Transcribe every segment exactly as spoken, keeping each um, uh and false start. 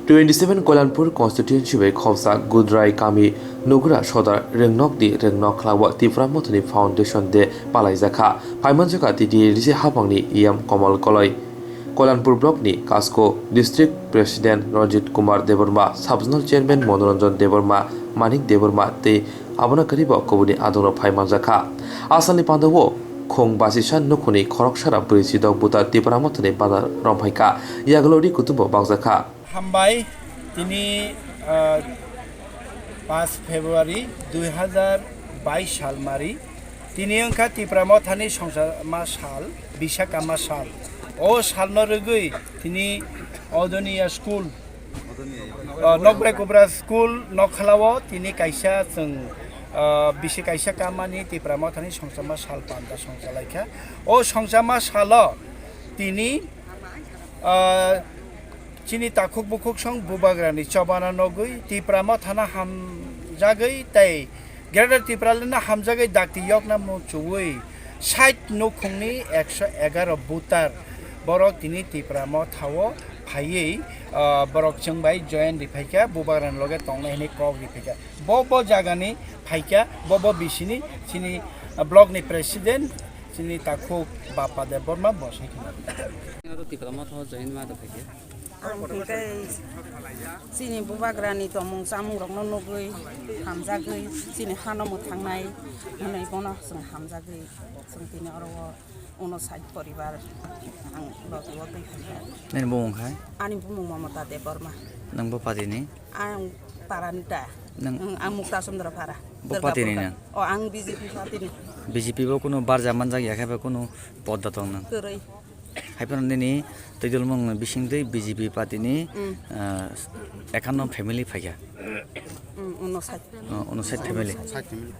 Twenty seven Koilanpur constituency bai khopsa Gudrai kami Nugra Sodar Rengnokdi Rengnok khlao Tipra Mothani Foundation Day palaijakha. Phaimanjakha T T A D C hapangni E M Komal Koloi, Koilanpur block ni Kasko District President Ranjit Kumar Debbarma, Sub Zonal Chairman Manoranjan Debbarma, Manik Debbarma tei abono kwrwibo kubuni adongrok phaimanjakha. Asalni pandao khung basisan nukhungni khoroksara bwrwi chidok buta Tipra Mothani bana romphaikha, yagulo ri kutumbo bangjakha. Hambai, tini, ah, paanch February dui hazar bais sal mari. Tini wngkha Tipra Mothani songchama sal, Bisakama sal. O salno rwgwi tini Odoniya School, ah, Nokbai Kubra School Nokhalao tini kaisa chwng, ah, bisi kaisa kamani Tipra Mothani songchama sal panda songchalaikha. O songchama salo tini, ah, chini takhuk bukhuk song bubagrani chobana nogwi Tipra Mothano hamjagwi tei Greater Tipralandno hamjagwi dakti yokna muchungwi sait nukhungni ekso egaroh butar borok tini Tipra Mothao phaiwi, ah, borok chwng bai join riphaikha, bubagrani loge tongnai hwnwi kok riphaikha. Bo, bo jagani phaikha, bo, bo bisini chini, ah, block ni president, chini takhuk Bapa Debbarma bo sai khna. Aro Tipra Mothao join ma riphaikha. Ang hwnkhe chini bubagrani tongmung chamungrokno nugwi hamjagwi chini hano mwthangnai hwnwi bono chwng hamjagwi chwng tini oro o unosait poribar ang logi o twi phaikha. Nini bumung khai? Ani bumung Mamata Debbarma. Nwng bo patini? Ang parani ta. Nwng Ang, ang Mukta Chandra Para. Bo patini Durgapur. Nwng? O, ang B J P patini. B J P bo kunu barja manjak ya khe bo kunu podda tong nwng? Kwrwi. Hai phano nini twidulmung bising twi B J P party ni, Mm. ah, ekanno family phaikha. Mm, unosait. Oh, unosait family. Sait family.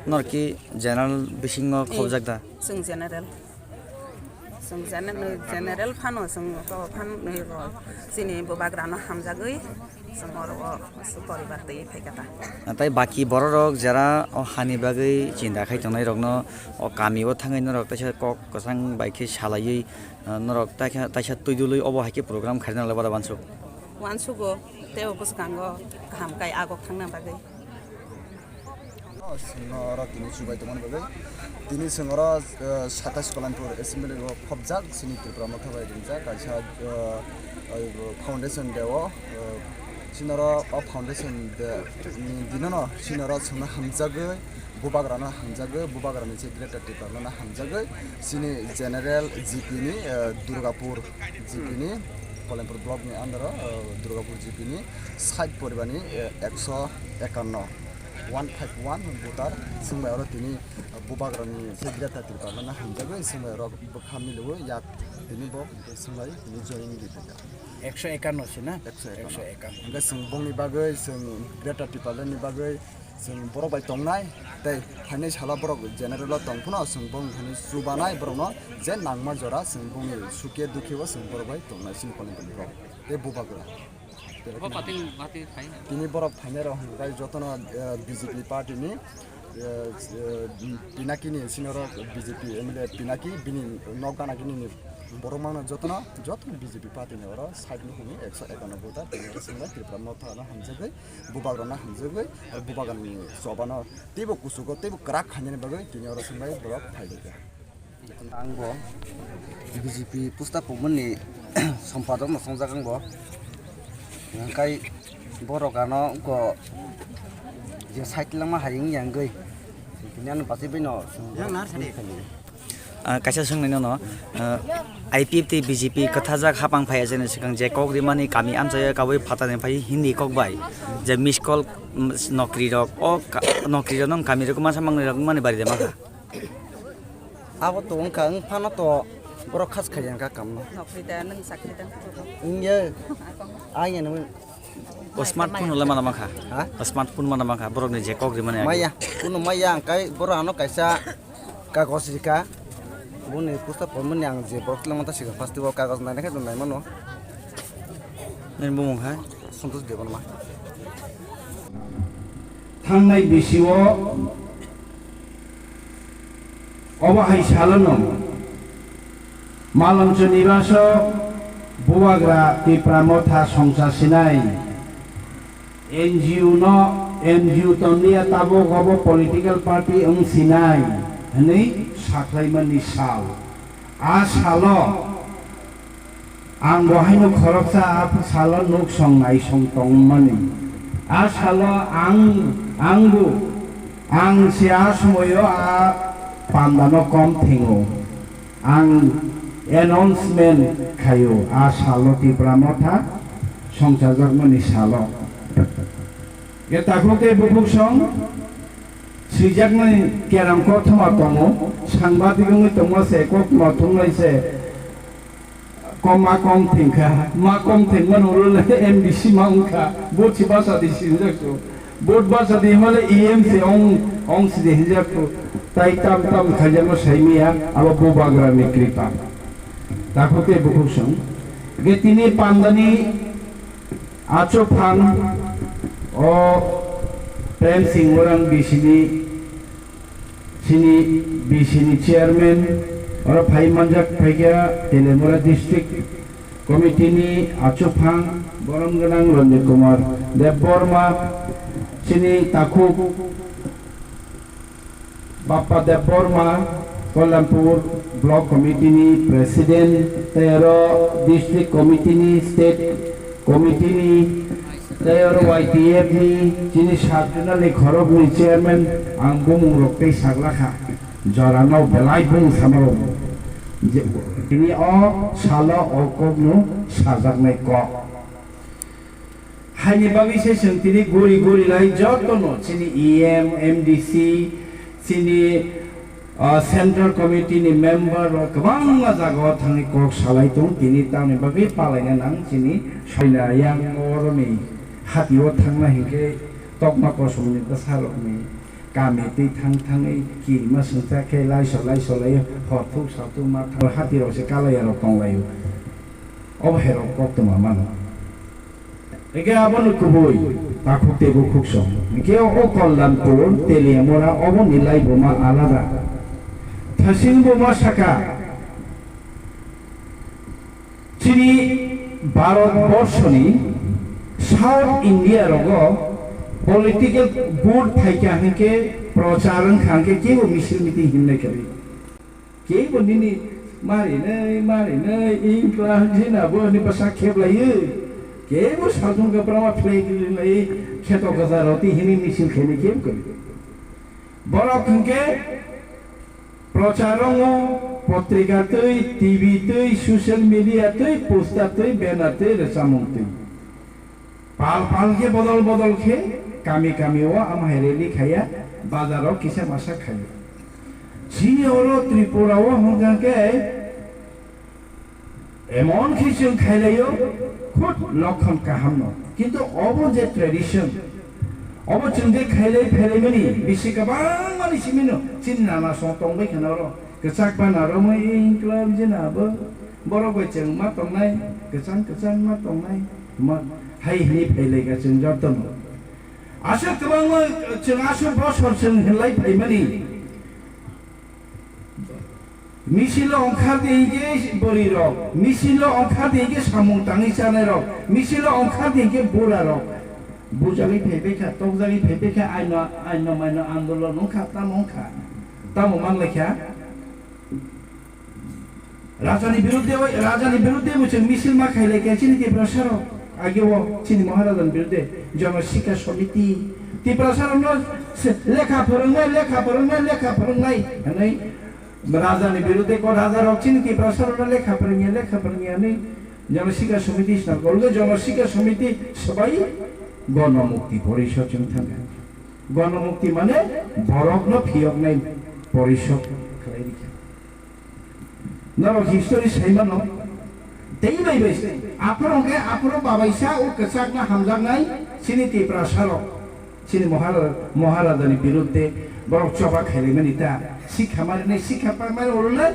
Nor ki general bisingo Eh, khobjak da? Chwng general. Chwng general, general phano chwng to phan, chini bubagrano hamjagwi. Chwng oro o su poribar twi phaikha ta. Tei baki bororok jera o hani bagwi chinta khai tongnairokno o kamio thangwi norok teisa kok kwchang bai khe salaiwi, ah, norok taikha, taisa twidulwi obo hai khe program khaina le bada uansuk. Uansugo tei o bwskango kaham kai agok thangna bagwi. Chwngno oro tini chubai tongmani bagwi. Tini chwng oro, eh, satais Koilanpur Assembly o khopjak, chini Tripura Motha bai ringjak kaisa, eh, eh, Foundation Day o, eh, chini oro o Foundation Day ni dinono chini oro chwngno hamjagwi, bubagrano hamjagwi, bubagrani se Greater Tipralandno hamjagwi, chini General G P ni, eh, Durgapur G P ni, Koilanpur Block ni under o, eh, Durgapur G P ni sait poribarni, eh, ekso ekanno. One five one voter, chwng bai oro tini, uh, bubagrani se Greater Tipralandno hamjagwi, chwng bai oro bwkha miliwi yak tini bo chwng bai tini join di phaikha. Ekso ekanno se na? Ekso ekanno. Ekso ekanno. Hwnkhe chwng bongni bagwi, chwng Greater Tipralandni bagwi, chwng borok bai tongnai, tei phainai salo borok general o tong phano chwng bongni thani chubanai borokno je nangma jora chwng bongni sukhe dukhe o chwng borok bai tongnai chini Koilanpur borok tei bubagra. Bo patin, patin khai. Tini borok phainai rok hwnkhai jotono, eh, B J P party ni, eh, eh, Pinaki ni sini oro B J P M L A Pinaki bini nok gana gini ni borok mangno jotono, jotono B J P party ni oro side ni hwnwi ekso ekanno voter tini oro swnglai Tripura Motha no hamjagwi, bubagrano hamjagwi, bubagrani chobano teibo kuchugo teibo kwrak khainani bagwi tini oro swnglai borok phaijak. Ang bo B J P pusta pokmani sompadok no songjak ang bo. Hingkai borok ano ko je side langma hai wngya wngwi. Bini ano bachai bai no. Ah, kaisa swngnai nono, ah, I P F tei B J P kwthajak hapang phai achai ni swkang je kok rimani kami amchaio kabui phatani phai Hindi kok bai je miss call, mm, nokri rok o ka-, nokri rok nong kami rok masa mangnwi rok mani bari de makha. Abo to wngkha, wng phano to borok khas khaijak kha kamno. Nokri da, nwng sakri da. Wngya. Ang ya nung. O smartphone le mana makha? Ha? O smartphone mana makha? Borok ni je kok rimani age. Maya, kuno maya ang kai borok ano kaisa kagos rika. Boni pusta pormani ang je borok le manta sika first o kagos nai khe nai mano. Nini bumung hai? Santosh Debbarma. Thangnai bisio obo hai salono Malamcho Nibaso Bubagra Tipra Motha songcha sinai, N G O no, N G O tonliya tabuk obo political party wng sinai hwnwi sakhlaimani sal. A salo ang bo haino khoroksa a salo nuk song nai song tongmani. A salo ang, ang bo, ang se a somoyo a pandano kom thingo. Ang announcement khaio a salo Tipra Motha songchajakmani salo. Khe takhuk tei bukhuk song swijakmani keram kothoma tongo, sangbadik wngwi tongma se koktma thumnai se kom ma kom thengkha, ma kom thengmani ulo le M D C ma wngkha, bo si basa di sinjak su. Vote basa di himale E M se ong, ong sidi hinjak tu. Tai tam tam khaijamo saimiya, abo bubagra ni kripa. Takhuk tei bukhuk song. Ge tini pandani achuphang o Prem Singh Orang B C ni, sini B C ni chairman, oro phai manjak phaikha Telemura district. Committee ni achuphang borom gwnang Ranjit Kumar Debbarma, chini takhuk Bappa Debbarma, Kalyampur Block Committee ni President, tei aro District Committee ni, State Committee ni, tei aro Y T F ni, chini sub zonal ni khorok ni Chairman, ang bumung rok tei saglakha. Jorano belai bung samaro. Je, tini o salo o kokno sajaknai kok. Haini bagwi se chwng tini guri guri lai jotono chini E M, M D C, chini, ah, Central Committee ni member rok kwbangma jagao thangwi kok salai tong. Tini tamni bagwi palaina nang chini soina yang oroni hatio thangna hinkhe tokma kosongni bwsarokni kami twi thang thangwi kirima swngchar khe laiso laiso lai hor thuk sal thuk ma thang hatirok se kalai rok tong lai o. Obo hai rok koktwma mano. Eke abono kubui takhuk tei bukhuk song. Hingke o Kalyampur Teliamura oboni lai buma alada. Thasing buma saka. Chini Bharat Borshoni South India rogo political vote phaikha hinkhe prochar wngkha hinkhe kebo misil meeting himnai kwrwi. Kebo nini marinai, marinai, inkla jina bo ni bwsa kheblaiwi. Kebo saltung kwbangma flag rinai kheto kwcharo twi hini misil khainai kebo kwrwi. Borok hinkhe Procharongo potrika twi, T V twi, social media twi, poster twi, banner twi, rwchapmung twi. Pal pal khe bodol bodol khe kami kami o ama hai rally khaiya, bazar o kisa masa khaiya. Chini oro Tripura o hwnka khe Emon khe chwng khailaio, khud lokhon kahamno. Kintu obo je tradition, obo chwng je khailai phailaimani bisi kwbangmani simino chini nana song tongbai khana oro. Kwchak bana romwi inkla jena bo borok bai chwng ma tongnai, kwchang kwchang ma tongnai, ma hai hwnwi phailaika chwng jotono. Aswk kwbangma chwng aswk bosor chwng hinlai phaimani. Misilo ongkhar di hinkhe bwrwi rok, misilo ongkhar di hinkhe samung tangwi chanai rok, misilo ongkhar di hinkhe bura rok. Bujagwi phaibai kha, tokjagwi phaibai kha, aino, aino maino andolon wngkha, tamo wngkha, tamo manlai kha. Rajani birudde, rajani birudde bo chwng misil ma khailai kha chini Tiprasa rok. Age o chini Maharajani birudde Jono Sikha Samiti, Tiprasa rokno se lekha phwrwngnai, lekha phwrwngnai, lekha phwrwngnai hwnwi Rajani birudde kok raja rok chini Tiprasa rokno lekha phwrwngya, lekha phwrwngya hwnwi Jono Sikha Samiti swnam. Golgo Jono Sikha Samiti swbai Gono Mukti Porishod chwng thangkha. Gono Mukti mane borokno phiyoknai porishod khlai rikha. Norok history saimano. Tei bai bai se. Aphuru hwnkhe aphuru babaisa o kwchakno hamjaknai chini Tiprasa rok. Chini Mahara-, Maharajani birudde borok choba khailaimani ta, sikha marinai, sikha pamani ulo le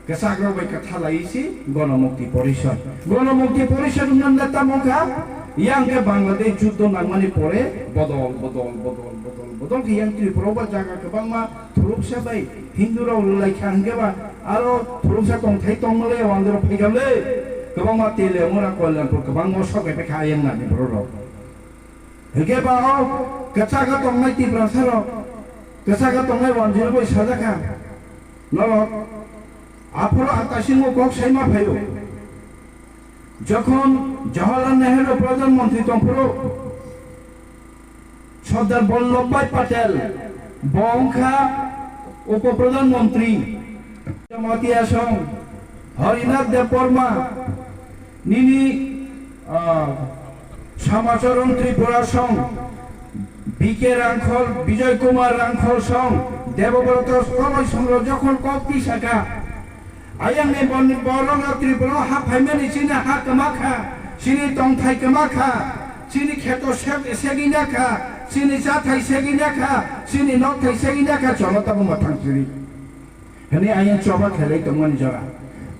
kwchak rok bai kwtha laiwi si Gono Mukti Porishod. Gono Mukti Porishod wngmani le tamo wngkha, yang khe Bangladesh juddo nangmani pore bodol, bodol, bodol, bodol, bodol khe yang Tripura o ba jaga kwbangma thuruksa bai Hindu rok rwlai kha hwnkhe ba aro thuruksa tongthai tongma le o andro phaikha le. Kwbangma Teliamura Kalyanpur kwbangma sok epe kha ayang nani borok rok. Hwnkhe ba o kwchak o tongnai Tiprasa rok, kwchak o tongnai wanjwirok bai sajak kha. Norok aphuru ang kasingo kok saima phaio. Jokhon Jawaharlal Nehru Pradhan Mantri tongphuru, Sardar Vallabhbhai Patel, bo wngkha Upo Pradhan Mantri. Jamatia song, Harinath Debbarma, nini, ah, Samacharan Tripura song, B K Rangkhol, Bijoy Kumar Rangkhol song, Debobroto Koloi song rok jokhon kok tisaka. Ayang ni bon-, borok no Tripura o ha phaimani chini ha kwma kha, chini tongthai kwma kha, chini kheto seg-, segina kha, chini chathai segina kha, chini nokthai segina kha, chwla tabuk mwthang chiri. Hwnwi ayang choba khelai tongmani jora.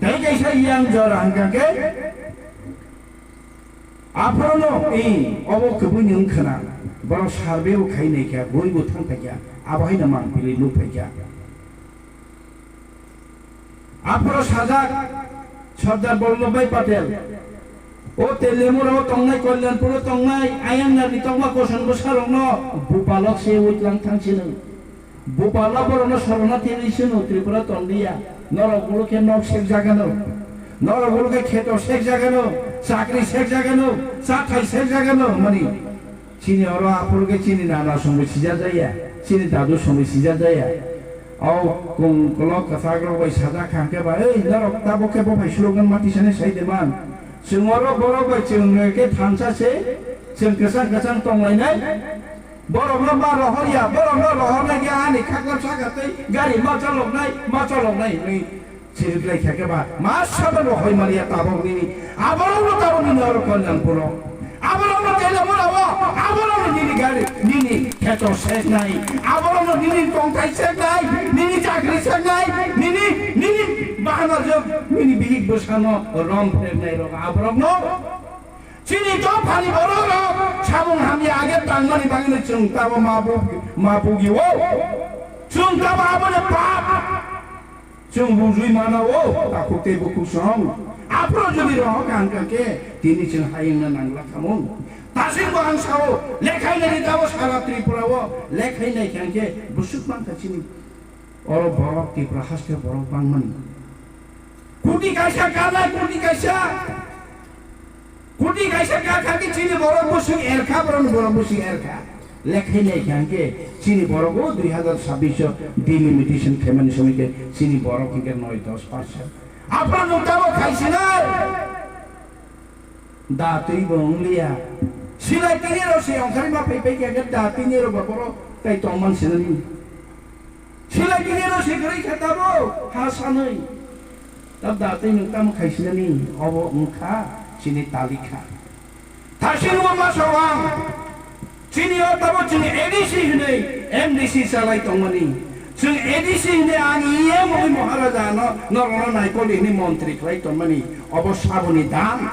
Tei kaisa yang jora hwnkha khe, aphuru no, i, obo kwbui ni wngkhwna, borok survey o khai naikha, bui bo thang phaikha, abo haino mangpili nuk phaikha. Aphuru sajak Sardar Vallabhbhai Patel, o Teliamura o tongnai, Kalyanpur o tongnai, ayang nani tongma koson bwsa rok no bupalok se witlang thang sino. Bupalok borok no sorona tini sino Tripura tongliya. Norok ulo khe nok sek jagano. Norok ulo khe kheto sek jagano. Chakri sek jagano. Chathai sek jagano. Mani. Chini oro aphuru khe chini nana songwi sijajaya, chini dadu songwi sijajaya. O kung kolok kwchak rok bai sajak kha hwnkhe ba, "Ei, norok tabuk khe bo bai slogan ma tisani sai de man. Chwng oro borok bai chwng khe thansa se, chwng kwchang kwchang tonglainai. Borokno ma rohor ya, borokno rohornai khe ani khaklam saka tei gari ma chaloknai, ma chaloknai," hwnwi Siriklai kha khe ba, ma sabo bo hoi maliya tabok nini. Aborok no tabok nini oro Kalyanpuro. Aborok no Teliamura o, aborok no nini gari, nini kheto seknai. Aborok no nini tongthai seknai, nini chakri seknai, nini, nini bahana jok, nini bihik bwsano rom phreknai rok aborok no. Chini dophani borok rok samung hamya age tangmani bagwi no chwng tabo ma bug-, ma bugi o. Chwng tabo aboni pap. Chwng bujui mana o, takhuk tei bukhuk song. Aphuru jodi rohor kaham kha khe, tini chwng hayungna nangla khamung. Tasingbo ang sao, lekhai nai tabo sara Tripura o, lekhai nai kha khe, busuk man kha chini. Oro borok Tripura haste borok bangmani. Kuti kaisa kanai, kuti kaisa. Kuti kaisa ka kha ki chini borok busuk erkha, borok ni borok busuk erkha. Lekhai nai kha hwnkhe chini borok o dui hazar sabbish o delimitation khaimani somoi khe chini borok hwnkhe noi dos percent. Aphuru nwng tamo khaisinai. Da twi bo wng liya. Silai tini rok se ongkhorwi ma phai phai khe da tini rok bo borok tai tongman sinani. Silai tini rw se kwrwi kha tabo ha sanwi. Tab da tei nwng tamo khaisinani obo wngkha chini talikha. Thasing bo ma sawang. Chini o tabo chini A D C hinwi M D C chalai tongmani. Chwng A D C hinwi ang E M wi Maharaja no norokno naikoli hinwi montri khlai tongmani. Obo saboni dan.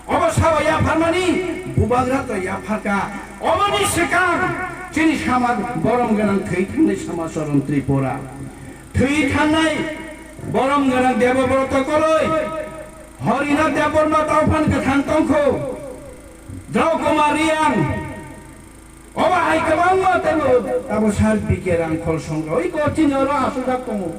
Obo sabo yapharmani bubagra to yapharkha. Oboni swkang chini samaj borom gwnang thwi thangnai Samacharan Tripura. Thwi thangnai borom gwnang Debobroto Koloi, Harinath Debbarma tongphani kwthang tongkhu, Drau Kumar Reang, obo hai kwbangma teibo abo sir B K Rangkhol songkha. Oi ko chini oro aswkjak tongo.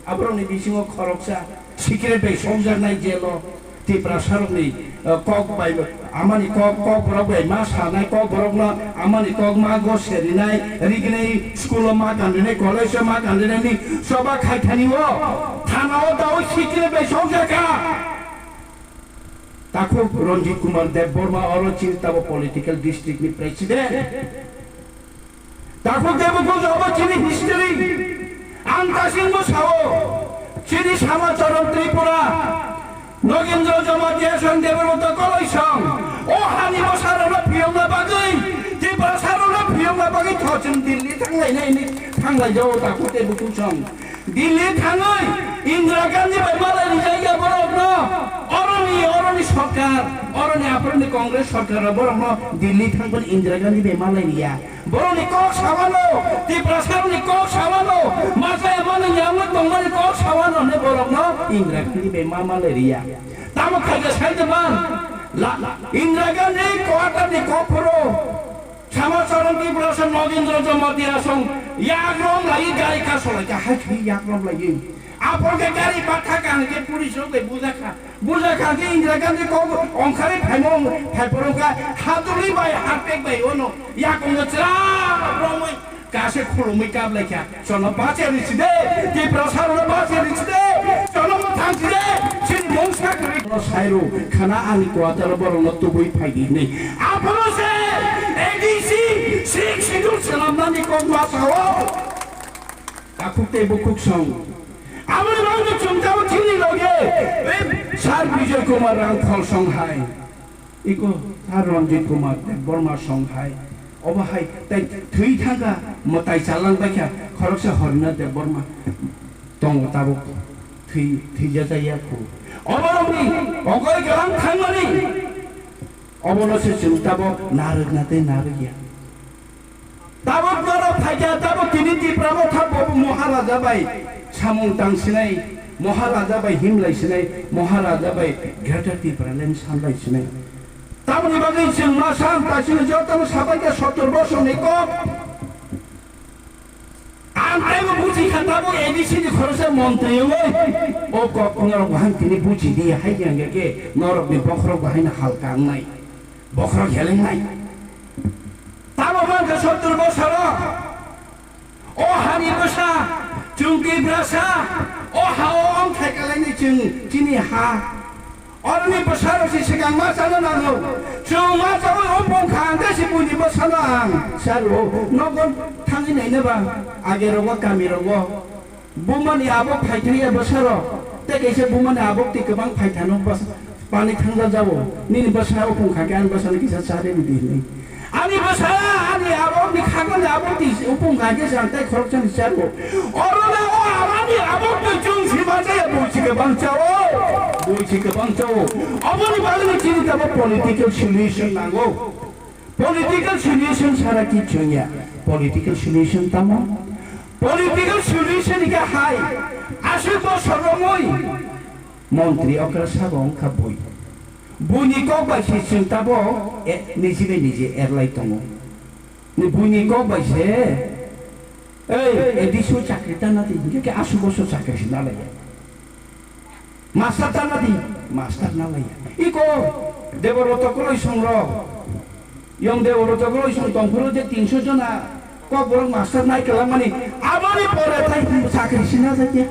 Aborokni bisingo khoroksa secret bai sokjaknai jelo Tiprasarokni, eh, kok bai, amani kok, kok borok bai ma sanai, kok borokno amani kok ma go serinai, rignai, school o ma kanrinai, college o ma kanrinaini choba khaithani o thana o dawi secret bai sokjakha. Takhuk Ranjit Kumar Debbarma oro chini tabo political district ni president. Takhuk Debbarma obo chini history. Ang kasingbo sao, chini Samacharan Tripura, Nogendra Jamatia song Debbarma Koloi song. O hani bwsarokno phiyokna bagwi, Tiprasarokno phiyokna bagwi thochwng Delhi thanglainai hinwi thanglaijao takhuk Debbarma song. Delhi thangwi Indira Gandhi bai malai rijak ya borokno. Oroni, oroni sorkar, oroni aphuruni Congress sorkar borokno Delhi thangphani Indira Gandhi bai malai riya. Borokni kok sawano, Tiprasarokni kok sawano, masa emani nyangwi tongmani kok sawano hwnwi borokno Indira Gandhi bai ma malai riya. Tamo khaikhe saide man. La, Indira Gandhi quarter ni kophoro Shama Charan Tiprasa Nagendra Jamatia song yakrong lai gari ka solai ka hai khai yakrong lai. Apor ke gari batha ka hangke police rok bai bujakha. Bujakha ke Indira Gandhi kok ongkhari phaimo phaiphoro ka hatuli bai hatpek bai ono yakong chra romoi. Kase khulumwi kablai kha. Chono bache ri chide, Tiprasa rok bache ri chide, chono mo thang chide, chini mungsa kwrwi. Chono sairu khana ani kwataro borokno tubui phaidi hinwi. Aphuru se A D C six schedule swnamnani kok ma sao. Takhuk tei bukhuk song. Aboni bagwi chwng tabuk chini loge, eh, Sir Bijoy Kumar Rangkhol song hai. Iko Sir Ranjit Kumar Debbarma song hai. Obo hai tei thwi thangkha, mwtai chalang baikha, khoroksa Harinath Debbarma tongo tabuk thwi, thwijajak ya khu. Oborokni okoi galang thangmani, obono se chwng tabuk narwkna tei narwkya. Tabuk norok phaikha, tabuk tini Tipra motha bo Maharaja bai samung tang sinai, Maharaja bai himlai sinai, Maharaja bai Greater Tipraland sanlai sinai. Tamoni bagwi chwng ma san ta sini jotono sabai khe sottor bosor ni kok. Ang taibo buji kha tabuk A D C ni khoroksa montri wngwi. O kok norok bahai tini buji di hai yang khe norok ni bokhorok bahai no halka wngnai. Bokhorok helengnai. Tamo mankha sottor bosoro o hani bwsa, chwng Tiprasa, o ha-o wng thai kalaini chwng chini ha. Oroni bwsarok se swkang ma chana nango. Chwng ma chawi o bongkha hwnkhe se buini bwsano ang charo. Nogo thangwi naina ba age rogo kami rogo. Bumani abok phaithangya bwsarok, tei kaisa bumani abok twi kwbang phaithano bas-, pani thangjajago. Nini bwsa opung kha khe ani bwsano kisa cha rw di hinwi. Ani bwsa, ani abokni khagani abok twi opung kha khe se ang tei khoroksani charo. Oro na o abani abok twi chwng si ma chaya, buisi kwbang chao. Buisi kwbang chao. Oboni bagwi chini tamo political solution nango. Political solution sara kichu ya. Political solution tamo? Political solution ika hai. Aswk bosor romwi montri okra sabo wngkha bui. Buini kok bai se chwng tabo, e, niji bai niji erlai tongo. Ni buini kok bai se, ei, A D C o chakri tana di, hingke ke aswk bosor chakri se nalai. Master tana di, master nalai. Iko Deborota Koloi songrok. Yong Deborota Koloi song tongphuru je tinso jona kokborok master nai kelamani. Aboni pore thai chakri sina jakya.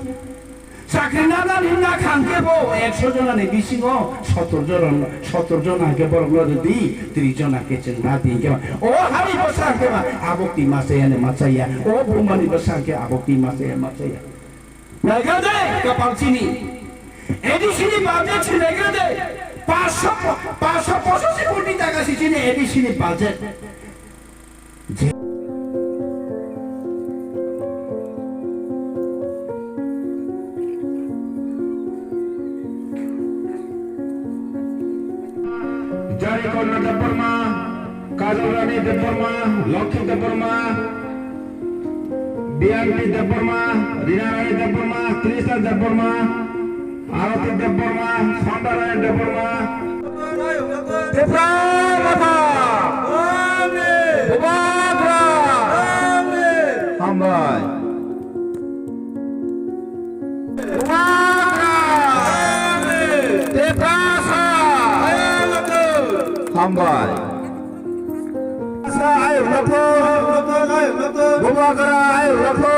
Chakri nana hinna khangke bo ekso jona ni bisingo sottor jona, sottor jona ke borok no di, tris jona ke chwng na di ke. O hari bwsa ke ma abok ti masa ya ne masa ya. O bumani bwsa ke abok ti masa ya masa ya. Naikha de, kapal chini. A D C ni budget si naikha de. Paanch sho, paanch sho pochashi koti taka si chini A D C ni budget. Jari Korna Debbarma, Kajol Rani Debbarma, Lokhi Debbarma, Biyanti Debbarma, Rina Rani Debbarma, Trista Debbarma, Arati Debbarma, Sonda Rani Debbarma. Tipra Motha! Bubagra! Hambai. Bubagra! Tiprasa! Hambai. Tiprasa ayuk lato. Bubagra ayuk lato.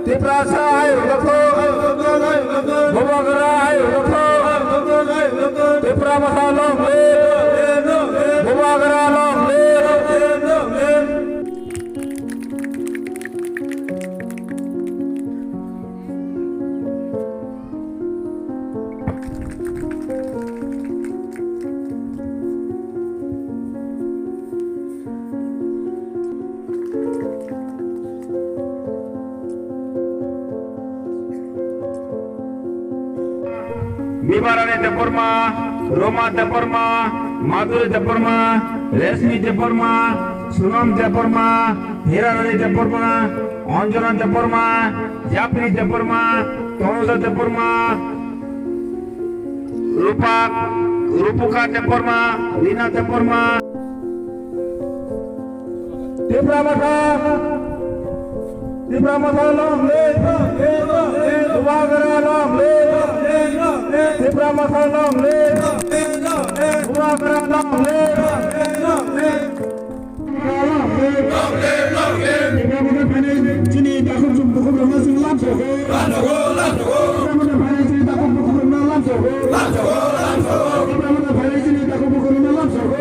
Tiprasa ayuk lato. Bubagra ayuk lato. Tipra Motha long live. Bubagra long live. Bibarani Debbarma, Roma Debbarma, Madhuri Debbarma, Reshmi Debbarma, Sunam Debbarma, Hirarani Debbarma, Anjana Debbarma, Yapri Debbarma, Tanuja Debbarma, Rupak, Rupuka Debbarma, Rina Debbarma. Tipra Motha, Tipra Motha long live, Bubagra long live, Tipra Motha long live, Bubagra long live. Chini takhuk bukhuk rokno chwng lamsogo. Chini takhuk bukhuk rokno lamsogo. Chini takhuk bukhuk rokno lamsogo.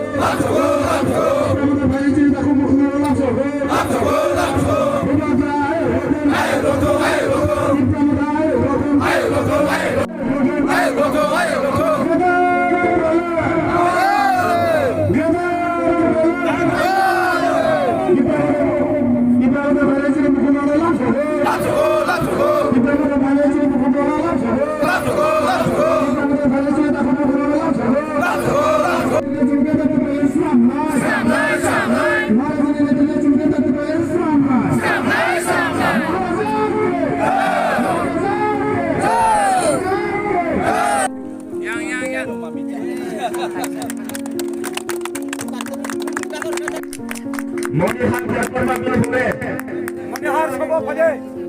Moni hak yakbar ma bini hune. Moni hak sobo phaje.